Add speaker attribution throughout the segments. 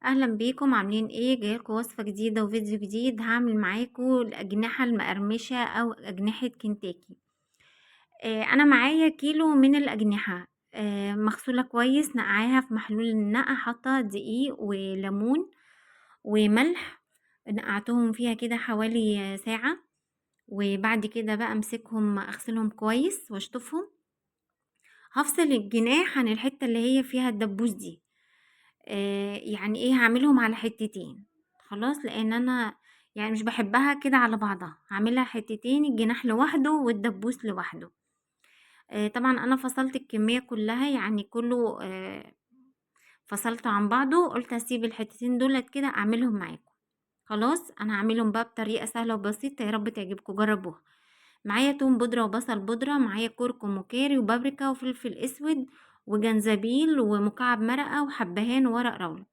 Speaker 1: اهلا بيكم، عاملين ايه؟ جايلكم وصفه جديدة وفيديو جديد. هعمل معاكم الاجنحة المقرمشه او اجنحة كنتاكي. انا معايا كيلو من الاجنحة، مغسوله كويس، نقعاها في محلول النقع، حاطه دقيق وليمون وملح، نقعتهم فيها كده حوالي ساعة. وبعد كده بقى امسكهم اغسلهم كويس واشطفهم. هفصل الجناح عن الحتة اللي هي فيها الدبوس دي، يعني ايه، هعملهم على حتتين خلاص، لان انا مش بحبها كده على بعضها، هعملها حتتين، الجناح لوحده والدبوس لوحده. طبعا انا فصلت الكمية كلها، يعني كله، فصلته عن بعضه، قلت هسيب الحتتين دولت كده اعملهم معاكم. خلاص انا هعملهم بقى بطريقة سهلة وبسيطة، يا رب تعجبكم، جربوها. معايا توم بودرة وبصل بودرة، معايا كركم وكاري وبابريكا وفلفل اسود وجنزبيل ومكعب مرقة وحبهان وورق راولة.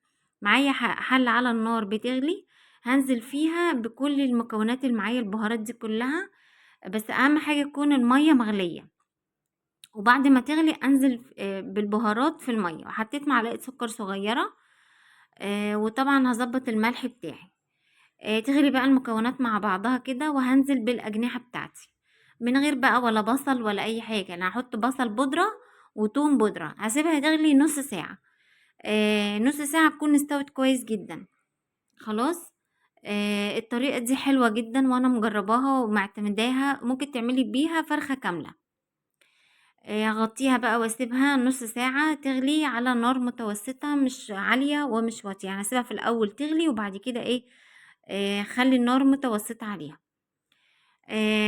Speaker 1: معايا حلة على النار بتغلي، هنزل فيها بكل المكونات اللي معايا، البهارات دي كلها، بس اهم حاجة تكون المية مغلية. وبعد ما تغلي انزل بالبهارات في المية، وحطيت معلقة سكر صغيرة، وطبعا هظبط الملح بتاعي. تغلي بقى المكونات مع بعضها كده، وهنزل بالاجنحة بتاعتي من غير بقى ولا بصل ولا اي حاجة. انا هحط بصل بودرة وتوم بودرة، هسيبها تغلي نص ساعة، نص ساعة تكون استوت كويس جدا. خلاص، الطريقة دي حلوة جدا وانا مجرباها ومعتمداها، ممكن تعملي بيها فرخة كاملة. هغطيها بقى واسيبها نص ساعة تغلي على نار متوسطة، مش عالية ومش واطية، يعني هسيبها في الاول تغلي وبعد كده خلي النار متوسطة عليها.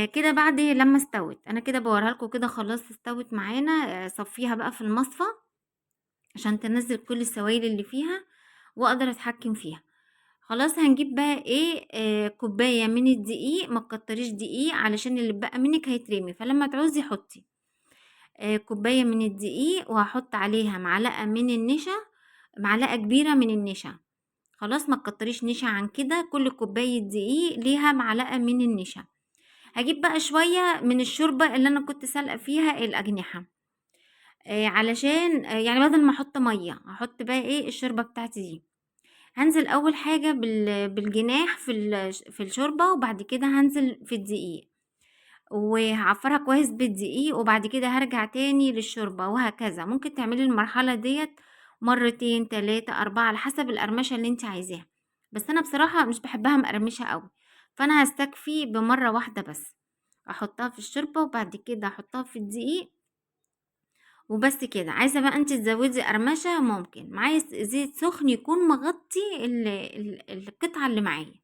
Speaker 1: كده بعد لما استوت، انا كده بوريها لكم كده خلاص استوت معانا. صفيها بقى في المصفى عشان تنزل كل السوائل اللي فيها واقدر اتحكم فيها. خلاص هنجيب بقى كوباية من الدقيق، ما تكتريش دقيق علشان اللي بقى منك هيترمي، فلما تعوزي حطي، كوباية من الدقيق، وهحط عليها معلقه من النشا، معلقه كبيرة من النشا. خلاص ما تكتريش نشا عن كده، كل كوباية دقيق ليها معلقه من النشا. هجيب بقى شوية من الشوربة اللي انا كنت سالقه فيها الاجنحة، علشان، بدل ما احط مية هحط بقى الشوربة بتاعتي دي. هنزل اول حاجة بالجناح في الشوربة، وبعد كده هنزل في الدقيق وهعفرها كويس بالدقيق، وبعد كده هرجع تاني للشوربه وهكذا. ممكن تعملي المرحلة ديت مرتين تلاتة أربعة على حسب القرمشه اللي انت عايزاها، بس انا بصراحة مش بحبها مقرمشه قوي، فانا هستكفي بمرة واحدة بس، احطها في الشوربة وبعد كده احطها في الدقيق وبس كده. عايزه بقى انت تزودي قرمشه ممكن. معايا زيت سخن يكون مغطي القطعة اللي معايا،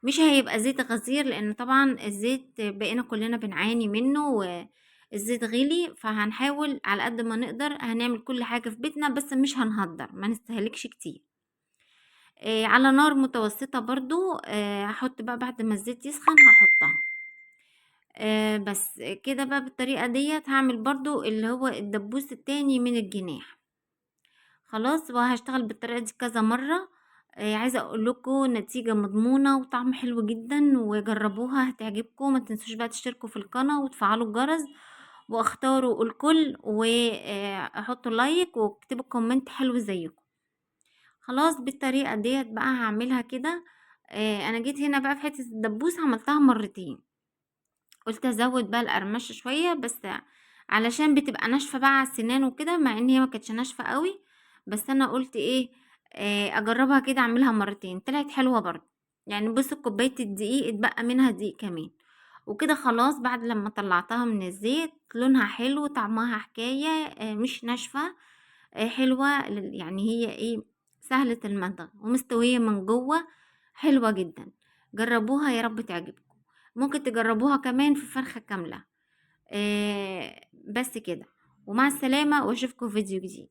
Speaker 1: مش هيبقى زيت غزير لان طبعا الزيت بقينا كلنا بنعاني منه والزيت غلي، فهنحاول على قد ما نقدر هنعمل كل حاجة في بيتنا بس مش هنهدر، ما نستهلكش كتير. على نار متوسطه برضو. هحط بقى بعد ما الزيت يسخن هحطها. بس كده بقى بالطريقة ديت. هعمل برضو اللي هو الدبوس التاني من الجناح. خلاص وهشتغل بالطريقة دي كذا مرة. عايزة اقول لكم نتيجة مضمونة وطعم حلو جدا، وجربوها هتعجبكم. ما تنسوش بقى تشتركوا في القناة وتفعلوا الجرس واختاروا الكل، واحطوا لايك واكتبوا كومنت حلو زيكم. خلاص بالطريقة ديت بقى هعملها كده. انا جيت هنا بقى في حتة الدبوس عملتها مرتين، قلت ازود بقى القرمشه شوية بس علشان بتبقى ناشفة بقى على السنان وكده، مع ان هي ما كانتش ناشفة قوي، بس انا قلت اجربها كده اعملها مرتين، طلعت حلوة برضو. بصوا كوباية الدقيق اتبقى منها دقيق كمان وكده. خلاص بعد لما طلعتها من الزيت لونها حلو، طعمها حكاية، مش ناشفة، حلوة، هي سهلة المضغ ومستويه من جوه، حلوة جدا. جربوها يا رب تعجبكم. ممكن تجربوها كمان في فرخة كاملة. بس كده، ومع السلامة، واشوفكم في فيديو جديد.